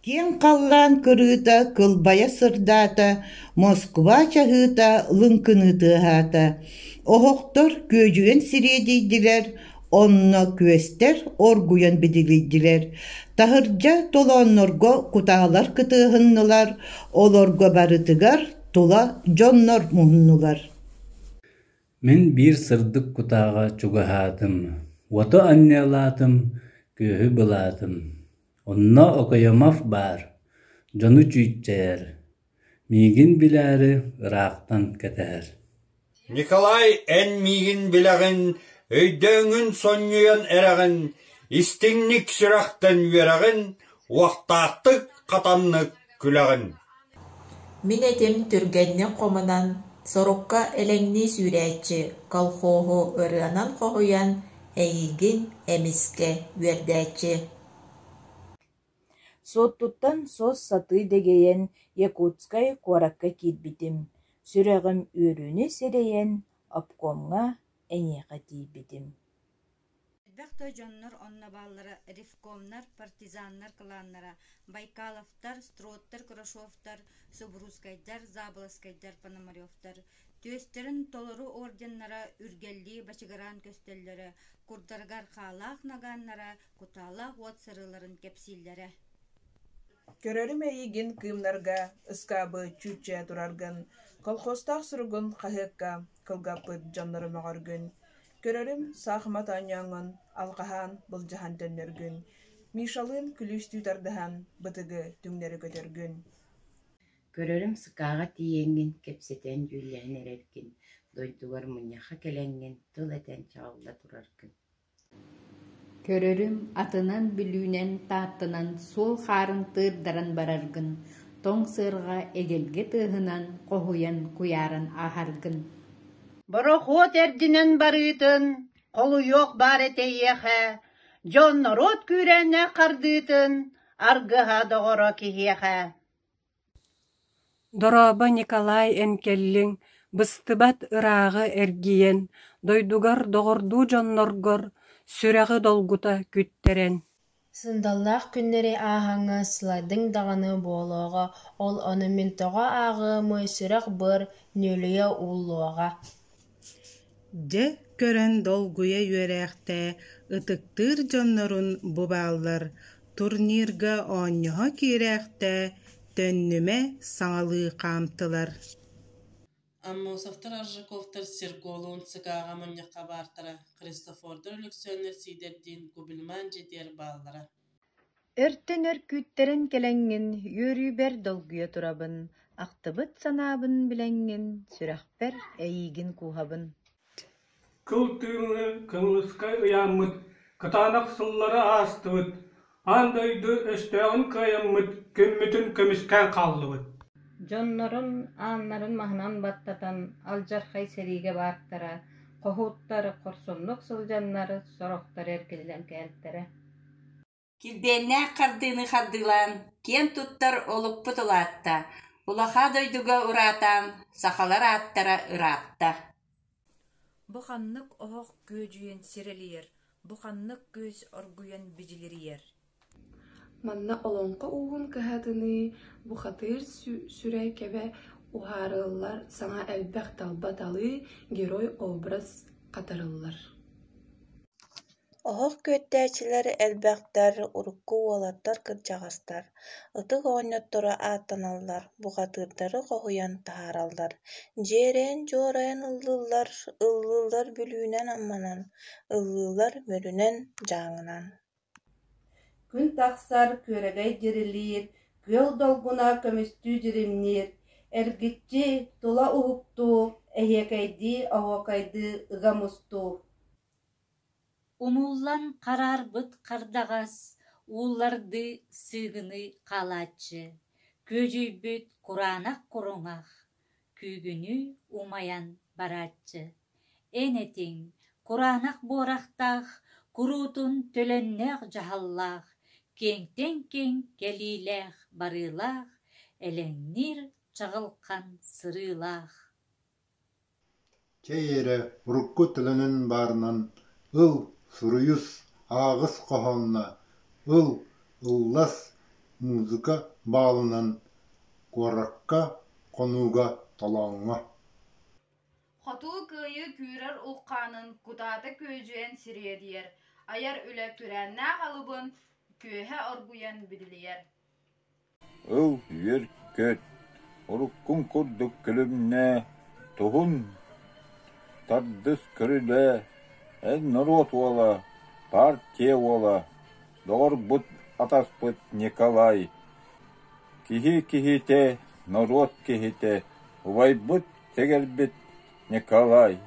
Киэҥ халлаан кырыыта кылбайа сырдаата, Москва чаһыыта лыҥкыныы тыаһаата, оһохтор күөдьүйэн сириэдийдилэр, онно күөстэр оргуйан бидилийдилэр, таһырдьа толооннорго кутаалар кытыаһыннылар, олорго барытыгар тула дьоннор муһуннулар. Мин биир сырдык кутааҕа чугаһаатым, уоту анньыалаатым, күөһү былаатым. Онно Окоемов баар, дьону чүүччэйэр, миигин билээри ыраахтан кэтэһэр Николай, эн миигин билэҕин, өйдөөҥҥүн сонньуйан эрэҕин, истиҥник сүрэхтэн үөрэҕин, уохтаахтык хатаннык күлэҕин Мин этим түргэнник хомунан, сорукка элэҥнии сүүрээччи, колхоһу ырыанан хоһуйан, эйигин эмискэ үөрдээччи Суоттуттан суос-сатыы дэгэйэн Якутскай куоракка киирбитим, сүрэҕим үөрүүнү сэрэйэн, обкомҥа эйиэхэ тиийбитим Элбэх да дьоннор онно бааллара: ревкомнар, партизаннар кланнара, Байкаловтар, Строттар, Курашовтар, Субуруускайдар, Заболоцкайдар, Пономаревтар. Түөстэрин толору орденнара үргэллии бачыгыраан көстөллөрө, курдарыгар хаалаах нагааннара кутаалаах уот сырыыларын кэпсииллэрэ. Көрөрүм эйигин кыымнарга ыскаабы чүүччэйэ тураргын, колхозтаах суругун хаһыакка кылгаппыт дьоннору мөҕөргүн, көрөрүм саахымат оонньооҥҥун алҕаһаан былдьаһан төннөргүн, Мишалыын күлүүстүү тардыһан бытыгы түҥнэри көтөргүн. Көрөрүм СК-ҕа тиийэҥҥин кэпсэтэн дьүүллэһэн эрэргин, дойдугар мунньахха кэлэҥҥин тыл этэн чаҕылла тураргын Көрөрүм атынан Бүлүүнэн, Тааттанан суол хаарын тыырдаран бараргын, тоҥ сыарҕа эгэлгэ тыаһынан хоһуйан куйааран ааһаргын Борохуот эрдинэн барыытын холуйуох баар этэ эйиэхэ, дьон-норуот күүрээннээх хардыытын аргыһа доҕоро киһиэхэ Дорообо, Николай, эн кэллиҥ, быстыбат ырааҕы эргийэн, дойдугар доҕордуу дьонноргор сүрэҕи долгута күүттэрэн Сындаллаах күннэри ааһаҥҥын сылайдыҥ даҕаны буолуоҕа, ол ону мин тоҕо ааҕыамый, сүрэх-быар нүөлүйэ ууллуоҕа Дьэ көрөн долгуйа үөрээхтээ, ытыктыыр дьоннорун бу бааллар, турнирга оонньоһо киирээхтээ, төннүмэ саҥалыы хаамтылар Аммосовтар, Аржаковтар Серголуун ЦК-ҕа мунньахха баартара, Христофордар Өлөксөөннөр Сиидэрдиин Губельман дьиэтигэр бааллара Өртөн өр күүттэрэн кэлэҥҥин, үөрүүбэр долгуйа турабын, ахтыбыт санаабын билэҥҥин, сүрэхпэр эйиигин кууһабын Кыл тыыны кыҥлыска ыйааммыт, кытаанах сыллары аастыбыт, аан дойду өстөөҕүн кыайаммыт, күммүтүн көмүскээн хааллыбыт Дьоннорун ааннарын маһынан баттатан, алдьархай сэриигэ баартара, хоһууттар хорсуннук сылдьаннар, сорохтор эргиллэн кэлтэрэ Килбиэннээх хардыыны хардыылаан, киэн туттар олукпут улаатта, улахан дойдуга ураатаан, сахалар ааттара ыраатта Бу ханнык оһох күөдьүйэн сирэлийэр, бу ханнык күөс оргуйан бидилийэр Манна олоҥхо ууһун кыһатыныы бухатыыр сүрэ кэбэ уһаарыллар, саҥа элбэх талба талыы, герой образ хатарыллар. Оһох күөттээччилэр элбэхтэр, урукку уолаттар кырдьаҕастар, ытык оҕонньоттору ааттаналлар, бухатыырдары хоһуйан таһаараллар, дьиэрэйэн-дьуорайан ыллыыллар, ыллыыллар Бүлүүнэн, Амманан, ыллыыллар Мүрүнэн, Дьааҥынан Күн тахсар, күөрэгэй дьирилиир, күөл долгуна көмүстүү дьиримниир, эргиччи, тула уһуктуу, эһиэкэйдии, оһуокайдыы ыга мустуу Умуллан хараарбыт хардаҕас ууллардыы сыыгыныы хаалааччы, күөдьүйбүт кураанах куруҥах күүгүнүү умайан барааччы. Эн этиҥ, кураанах буорахтаах, куруутун төлөннөөх дьаһаллаах, киэҥтэн киэҥ кэлиилээх барыылаах, элэҥниир чаҕылхан сырыылаах. Чэй эрэ, урукку төлөнүн баарынан, ыл, суруйус, ааҕыс хоһоонно, ыл, ыллас, Музыка баалынан, куоракка, хонууга, толооҥҥо Хотуу Кыайыы күүрэр ухханын кутаата күөдьүйэн сириэдийэр, айар үлэ күрээннээх алыбын күөһэ оргуйан бидилийэр. Ыл, үөр-көт, уруккуҥ курдук күлүмнээ, туһун, тардыс көрүлээ, эн норуот уола, партия уола, доҕорбут-атаспыт Николай, киһи киһитэ, норуот киһитэ, убайбыт-сэгэрбит Николай.